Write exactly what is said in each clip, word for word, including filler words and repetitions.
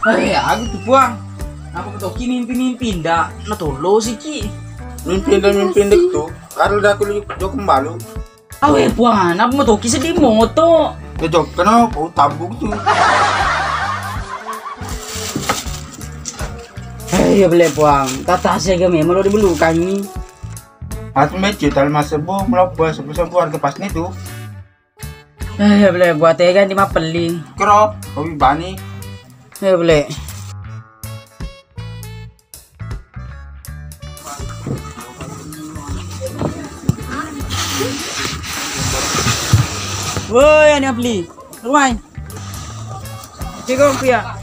Eh, aku tu, Puang. Apa ketoki mimpi-mimpi ndak? Natolosiki. Mimpi ndak, mimpi ndak tu. Kalau dah aku jokong balu. Awe, Puang, apa metoki sedih moto? Ya, jokong, aku tabung tu. Eh, iya bele, Puang. Tata siaga memang lo dibelukangi. Aku mecet, tali mas sebu, melopos, sebu-sebu harga pas ni tu. Eh, iya bele, buat tega di mapelli. Kero, kopi bani. Iya bele. Woi, ani apli. Ruai. Cekong pia.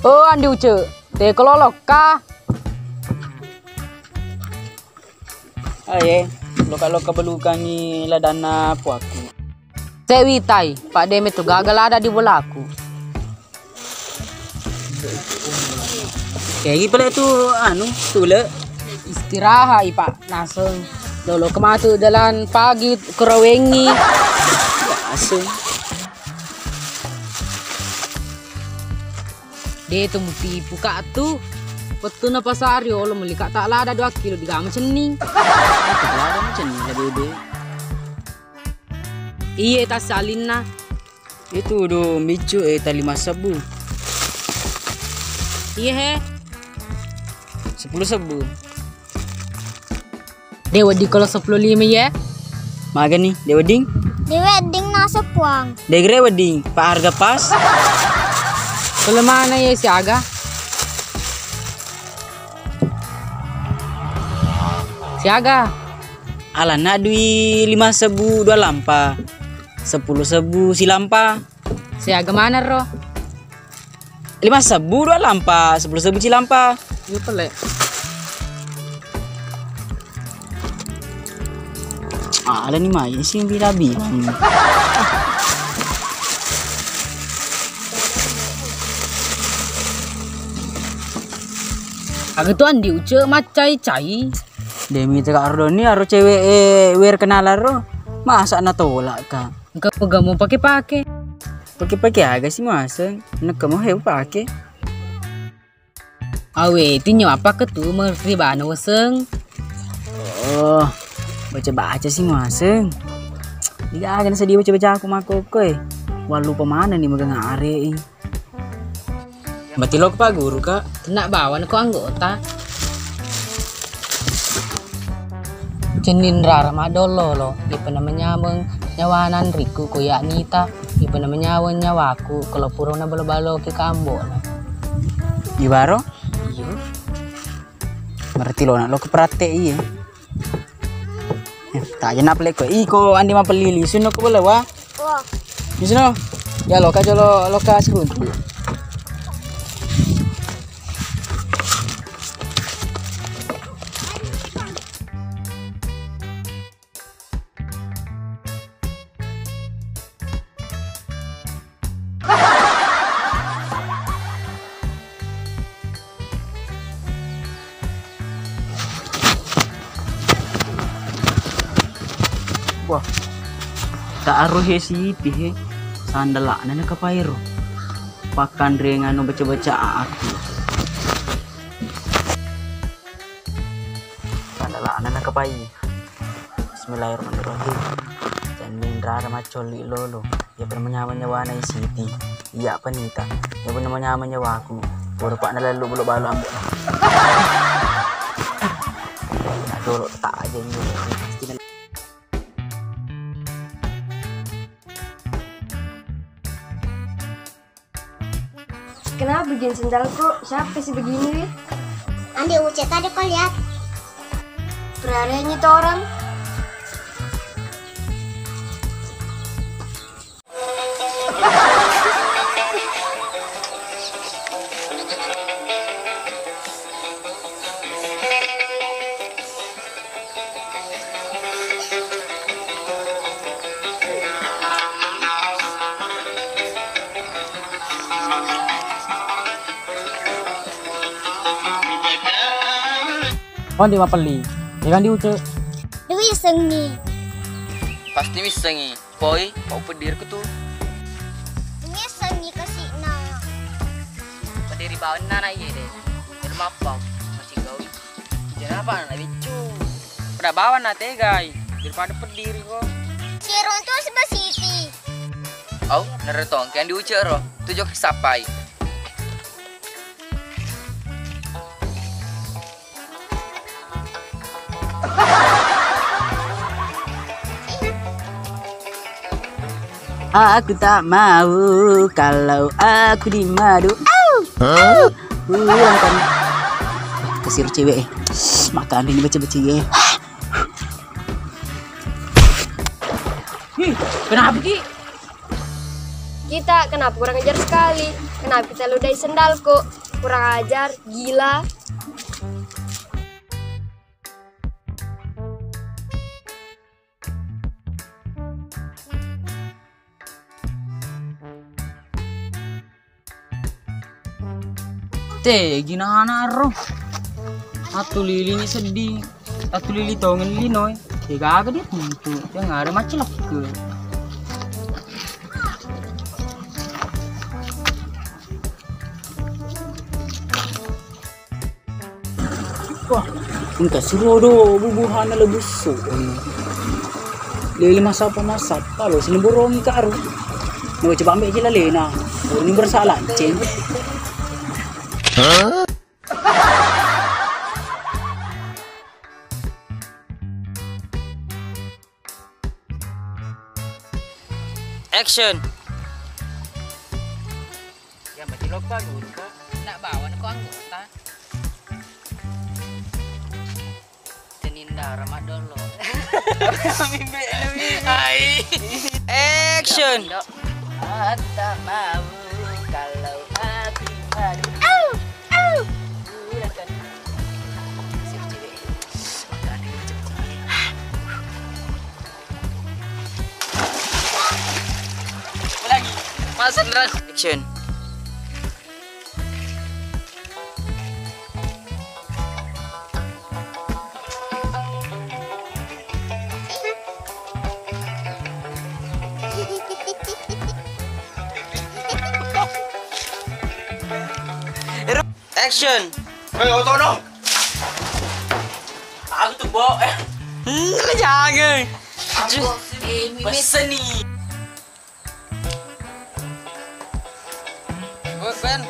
Oh, Andi Uce, te kelolokka. Aye, loka-loka belukangi ladanna puaku. Sewitai, Pak, de metu gaga lada di bolaku. Kegi pale tu anu, tule. Istirahat i, Pak, naseng. Lolo kematu jalan pagi kurawengi. Naseng. De tu mutipu ka tu. Wettunna pasari olo melli ka ta lada dua kilo di gama cenning. Lada cenning la bebe. Iye tassalinna. Itu do miccu e tali massebbu. Iye he. Sepuluh sebbu. De wedding kolo sepuluh lima ye. Magani, de wedding? De wedding naseng puang. De gere wedding, pa harga pas. Kolo mana ye siaga? Siaga. Alanna dui lima sebbu dua lampa. Sepuluh sebbu silampa. Siaga mana ro? Lima sebbu dua lampa, sepuluh sebbu cilampa. Iya pale. Ah, ada ni mai sih birabi. Aga tu Andi Uce maccai-cai. Demi tega ardoni aro cewek e wer kenalan ro. Masa na tolak ka? Engka pegamo pake-pake. Pake-pake aga sih maseng? Nekka mo heu pake. Awe, tinyo apa ketu meribana weseng? Oh, baca-baca sih maseng. Diga aga sedih baca-baca aku makoko e. Walupa mana ni megang are i. Mati lo pa guru ka. Tenna bawa ko anggota. Cenning rara madololo, ipana menyameng nyawana anriku ko yakni ta, ipana menyameng nyawaku kalau purona balo-balo ki kambona. Ibaro? Iyo. Berarti lo nak lo ke praktek iya. Eh, tak aja nak pelik ko. Iko andi mapelili suno ko boleh wa. Wah. Di sini. Ya lo ka jolo lo ka siruntu. Wah, tak aruh he sipi he. Sandalana nakapairo. Pakkanreng anu baca-baca aku. Sandalana nakapai. Bismillahirrahmanirrahim. Cenning rara maccolli lolo. Iya pernah menyameng nyawana i Siti. Iya panita. Iya pernah menyameng nyawaku. Pura pak nalallu bulu balu ambo. Dolo tak aja ini. Kenapa bikin sendalku? Siapa sih begini, Wi? Andi Uce tadi kau lihat. Beraninya tuh orang. Kondi mapelli. Degan diucek. Dewi sengi. Pasti missengi. Poi, mau peddir ku tu. Missengi kasih na. Pediri bawa na na iye deh. Rumah apa? Masih gawe. Kenapa anak bicu? Pada bawa na tegai. Daripada pediri ko. Si Ron tu sebab Siti. Au, nere tongkeng diucek ro. Tu jok sapai. Aku tak mau kalau aku dimadu. Au! Au! Pulang kan. Kasir cewek eh. Makan ini baca-baca ya. Kenapa ki? Kita kenapa kurang ajar sekali? Kenapa kita ludahi sendalku? Kurang ajar, gila. Tegi nana ro. Attu lilini seddi. Attu lili tongeng linoe. Tega aga dia tentu. Yang ada macam ke. Wah, engka sirodo bubuhanna le bussu. Lele masappa masappa lo sini borongi karu. Lo coba ambil aja lalena. Ini bersalah ceng. Action. Ya, mati lo pa guru ka. Nak bawa ko anggota. Tenindara madolo. Hai. Action. Atta mau kalau aku madu. Au, au. Udah kan. Siap cewek. Makan ini cepet. Apa lagi? Masa beneran? Action. Action. Hei, otono. Aku tuh, Bo. Eh. Hmm, jangan. Aku sih pesen nih. Gue, Ben.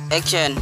Action.